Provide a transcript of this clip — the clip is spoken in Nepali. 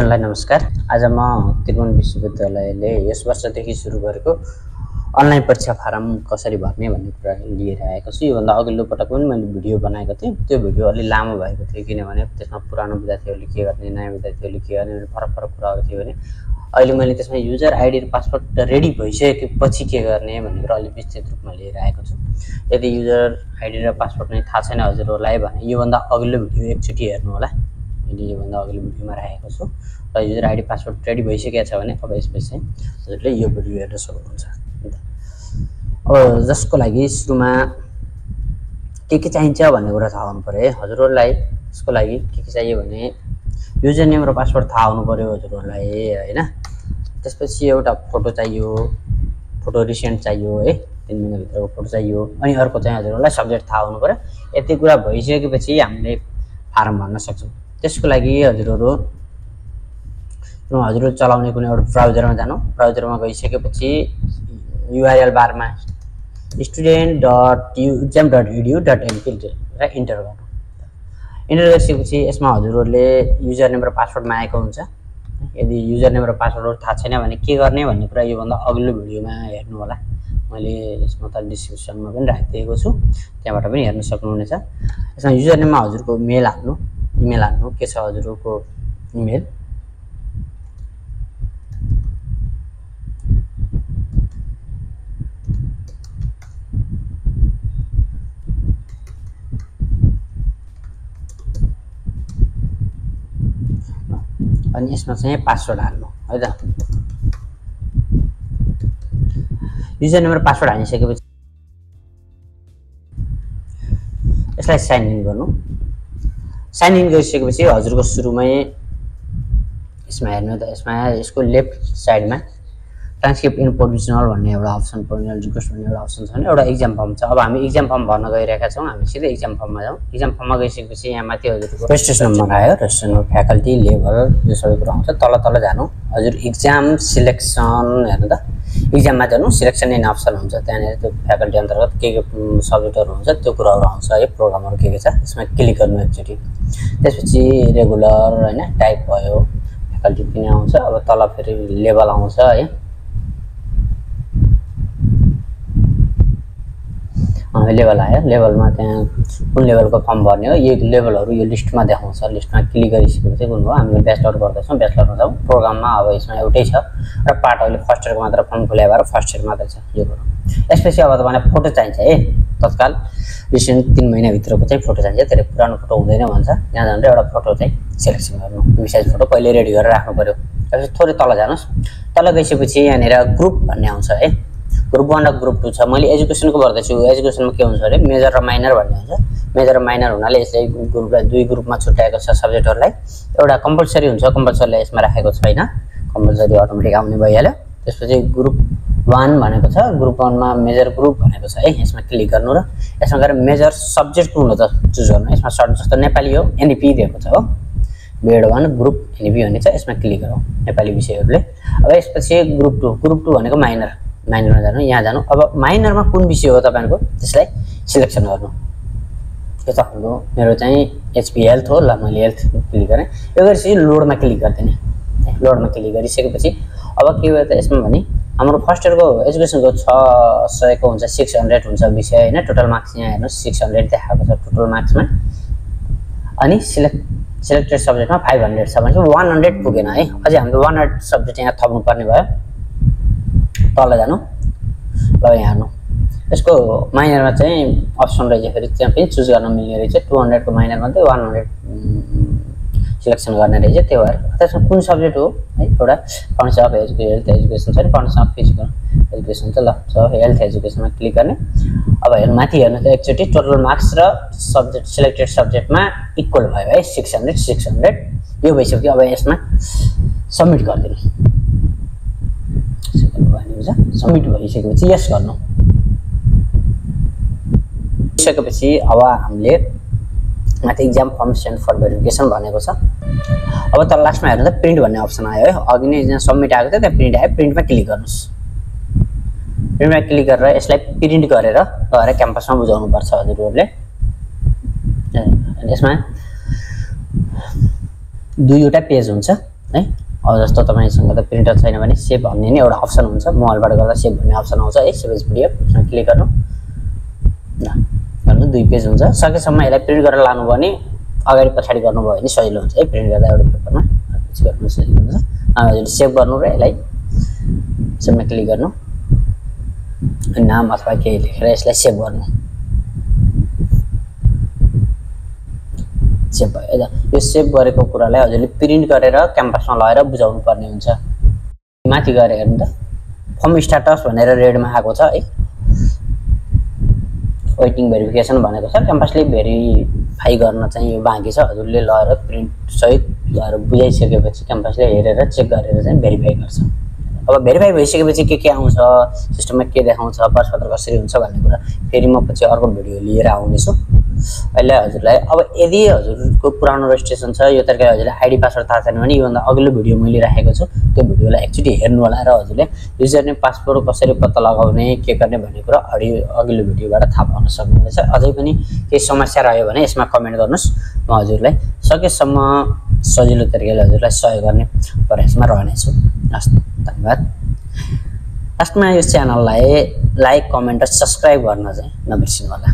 सबैजनालाई नमस्कार। आज म त्रिभुवन विश्वविद्यालयले यस वर्षदेखि सुरु गरेको अनलाइन परीक्षा फारम कसरी भर्ने भन्ने कुरा लिएर आएको छु। योभन्दा अघिल्लो पटक पनि मैले भिडियो बनाएको थिएँ। त्यो भिडियो अलि लामो भएको थियो किनभने त्यसमा पुरानो विद्यार्थीहरूले के गर्ने, नयाँ विद्यार्थीहरूले के गर्ने फरक कुराहरू थियो भने अहिले मैले त्यसमा युजर आइडी र पासवर्ड रेडी भइसकेपछि के गर्ने भन्ने कुरा अलि विस्तृत रूपमा लिएर आएको छु। यदि युजर आइडी र पासवर्ड नै थाहा छैन हजुरहरूलाई भने योभन्दा अघिल्लो भिडियो एकचोटि हेर्नु होला। मैले योभन्दा अघिल्लो भिडियोमा राखेको छु र युजर आइडी पासवर्ड रेडी भइसकेको छ भने अब यसपछि चाहिँ हजुरले यो भिडियो हेर्न सक्नुहुन्छ। अब जसको लागि सुरुमा के चाहिन्छ भन्ने कुरा थाहा हुनु पर्यो है हजुरहरूलाई। यसको लागि के चाहियो भने युजर नेम र पासवर्ड थाहा हुनु पर्यो हजुरहरूलाई हैन। त्यसपछि एउटा फोटो चाहियो, फोटो रिसेन्ट चाहियो है, 3 महिनाभित्रको फोटो चाहियो। अनि अर्को चाहिँ हजुरहरूलाई सब्जेक्ट थाहा हुनु पर्यो। यति कुरा भइसकेपछि हामीले फारम भर्न सक्छौँ। त्यसको लागि हजुरहरू चलाउने कुनै एउटा ब्राउजरमा जानु। ब्राउजरमा गइसकेपछि URL बारमा student.exam.edu.mp र इन्टर गर्नु। इन्टर गरिसकेपछि यसमा हजुरहरूले युजर नेम र पासवर्ड मागेको हुन्छ। यदि युजर नेम र पासवर्ड थाहा छैन भने के गर्ने भन्ने कुरा योभन्दा अघिल्लो भिडियोमा हेर्नु होला। मैले यसमा त डिस्क्रिप्सनमा पनि राखिदिएको छु, त्यहाँबाट पनि हेर्न सक्नुहुनेछ। यसमा युजर नेममा हजुरको मेल हाल्नु, इमेल हाल्नु। के छ हजुरको इमेल, अनि यसमा चाहिँ पासवर्ड हाल्नु है त। युजर नेम र पासवर्ड हालिसकेपछि यसलाई साइन इन गर्नु। साइन इन गरिसकेपछि हजुरको सुरुमै यसमा हेर्नु त, यसमा यसको लेफ्ट साइडमा ट्रान्सक्रिप्ट इन प्रोभिजनल भन्ने एउटा अप्सन, प्रोभिजनल रिक्वेस्ट भन्ने एउटा अप्सन छ भने एउटा एक्जाम फर्म छ। अब हामी एक्जाम फर्म भर्न गइरहेका छौँ। हामी सिधै एक्जाम फर्ममा जाउँ। एक्जाम फर्ममा गइसकेपछि यहाँ माथि हजुरको रेजिस्ट्रेसन नम्बर आयो, रेजिस्ट्रेसन नम्बर, फ्याकल्टी, लेभल, यो सबै कुरा आउँछ। तल जानु हजुर एक्जाम सिलेक्सन हेर्नु त। एक्जाममा जानु, सिलेक्सन इन अप्सन हुन्छ। त्यहाँनिर त्यो फ्याकल्टी अन्तर्गत के सब्जेक्टहरू हुन्छ त्यो कुराहरू आउँछ है, प्रोग्रामहरू के छ। यसमा क्लिक गर्नु एकचोटि। त्यसपछि रेगुलर हैन टाइप भयो, फ्याकल्टी पनि आउँछ। अब तल फेरि लेभल आउँछ है। लेभल आयो। लेभलमा त्यहाँ कुन लेभलको फर्म भर्ने हो यो लेभलहरू यो लिस्टमा देखाउँछ। लिस्टमा क्लिक गरिसकेपछि कुन हो, हामीले ब्याचलर गर्दैछौँ, ब्याचलरमा जाउँ। प्रोग्राममा अब यसमा एउटै छ र पार्ट अहिले फर्स्ट इयरको मात्र फर्म खुल्या भएर फर्स्ट इयर मात्रै छ यो कुरो। यसपछि अब तपाईँलाई फोटो चाहिन्छ है, तत्काल रिसेन्ट 3 महिनाभित्रको चाहिँ फोटो चाहिन्छ। धेरै पुरानो फोटो हुँदैन भन्छ। यहाँ जाँदा एउटा फोटो चाहिँ सिलेक्सन गर्नु, साइज फोटो पहिले रेडी गरेर राख्नु पर्यो। त्यसपछि थोरै तल जानुहोस्। तल गइसकेपछि यहाँनिर ग्रुप भन्ने आउँछ है। ग्रुप 1 र ग्रुप 2 छ। मैले एजुकेसनको गर्दैछु। एजुकेसनमा के हुन्छ अरे मेजर र माइनर भन्ने हुन्छ। मेजर र माइनर हुनाले यसलाई ग्रुपलाई 2 ग्रुपमा छुट्याएको छ सब्जेक्टहरूलाई। एउटा कम्पलसरी हुन्छ, कम्पलसरीलाई यसमा राखेको छैन, कम्पलसरी अटोमेटिक आउने भइहाल्यो। त्यसपछि ग्रुप 1 भनेको छ, ग्रुप 1 मा मेजर ग्रुप भनेको छ है। यसमा क्लिक गर्नु र यसमा गएर मेजर सब्जेक्ट कुन हो त चुज गर्नु। यसमा सर्ट जस्तो नेपाली हो, एनइपी दिएको छ हो, ग्रेड 1 ग्रुप एनइपी भन्ने छ। यसमा क्लिक गरौँ नेपाली विषयहरूले। अब यसपछि ग्रुप 2 भनेको माइनर, माइनरमा जानु, यहाँ जानु। अब माइनरमा कुन विषय हो तपाईँको त्यसलाई सिलेक्सन गर्नु। यो त हाम्रो मेरो चाहिँ एचपी हेल्थ हो। ल मैले हेल्थ क्लिक गरेँ। यो गरेपछि लोडमा क्लिक गरिदिने। लोडमा क्लिक गरिसकेपछि अब के भयो त यसमा भने हाम्रो फर्स्ट इयरको एजुकेसनको 600 को हुन्छ, 600 हुन्छ विषय हैन। टोटल मार्क्स यहाँ हेर्नुहोस् 600 देखाएको छ टोटल मार्क्समा। अनि सिलेक्टेड सब्जेक्टमा 500 छ भने 100 पुगेन है। अझै हामीले 100 सब्जेक्ट यहाँ थप्नु पर्ने भयो। तल जानु, ल यहाँ हेर्नु। यसको माइनरमा चाहिँ अप्सन रहेछ, फेरि त्यहाँ पनि चुज गर्न मिल्ने रहेछ। 200 को माइनरमा चाहिँ 100 सिलेक्सन गर्ने रहेछ। त्यो भएर त्यसमा कुन सब्जेक्ट हो है, एउटा फाउन्डेसन अफ हेल्थ एजुकेसन छ नि, फाउन्डेसन अफ फिजिकल एजुकेसन छ। ल हेल्थ एजुकेसनमा क्लिक गर्ने। अब हेर्नु माथि हेर्नु त एकचोटि टोटल मार्क्स र सब्जेक्ट सिलेक्टेड सब्जेक्टमा इक्वल भयो है, 600। यो भइसक्यो। अब यसमा सबमिट गरिदिनु। सबमिट भइसकेपछि यस गर्नु। भइसकेपछि अब हामीले माथि exam form send for verification भनेको छ। अब त लास्टमा हेर्नु त प्रिन्ट भन्ने अप्सन आयो है। अघि नै यहाँ सबमिट आएको थियो, त्यहाँ प्रिन्ट आयो। प्रिन्टमा क्लिक गर्नुहोस्। प्रिन्टमा क्लिक गरेर यसलाई प्रिन्ट गरेर गएर क्याम्पसमा बुझाउनु पर्छ हजुरहरूले। यसमा दुईवटा पेज हुन्छ है। अब जस्तो तपाईसँग त प्रिन्टर छैन भने सेभ भन्ने नि एउटा अप्सन हुन्छ, मोबाइलबाट गर्दा सेभ भन्ने अप्सन आउँछ है। सेभ एज पिडिएफ यसमा क्लिक गर्नु ल, गर्नु 2 पेज हुन्छ। सकेसम्म यसलाई प्रिन्ट गरेर लानु भने अगाडि पछाडी गर्नुभयो भने सजिलो हुन्छ है। प्रिन्ट गर्दा एउटा पेपरमा पछि गर्नु सजिलो हुन्छ। हजुरले सेभ गर्नु र यसलाई सेभमा क्लिक गर्नु, नाम अथवा केही लेखेर यसलाई सेभ गर्नु। सेभ भयो। यो सेभ गरेको कुरालाई हजुरले प्रिन्ट गरेर क्याम्पसमा लगेर बुझाउनु पर्ने हुन्छ। माथि गएर हेर्नु त, फर्म स्ट्याटस भनेर रेडमा आएको छ है। वेटिङ भेरिफिकेसन भनेको छ, क्याम्पसले भेरिफाई गर्न चाहिँ यो बाँकी छ। हजुरले लगेर प्रिन्ट सहित गएर बुझाइसकेपछि क्याम्पसले हेरेर चेक गरेर चाहिँ भेरिफाई गर्छ। अब भेरिफाई भइसकेपछि के आउँछ, सिस्टममा के देखाउँछ, प्रश्नपत्र कसरी हुन्छ भन्ने कुरा फेरि म पछि अर्को भिडियो लिएर आउनेछु। अहिले हजुरलाई अब यदि हजुरको पुरानो रेजिस्ट्रेसन छ, यो तरिकाले हजुरले आइडी पासवर्ड थाहा छैन भने योभन्दा अघिल्लो भिडियो मैले राखेको छु, त्यो भिडियोलाई एकचोटि हेर्नु होला र हजुरले युजर नेम पासवर्ड कसरी पत्ता लगाउने के गर्ने भन्ने कुरा अघिल्लो भिडियोबाट थाहा पाउन सक्नुहुनेछ। अझै पनि केही समस्या रह्यो भने यसमा कमेन्ट गर्नुहोस्, म हजुरलाई सकेसम्म सजिलो तरिकाले हजुरलाई सहयोग गर्ने प्रयासमा रहनेछु। हस्, धन्यवाद। लास्टमा यो च्यानललाई लाइक, कमेन्ट र सब्सक्राइब गर्न चाहिँ नबिर्सिनु होला।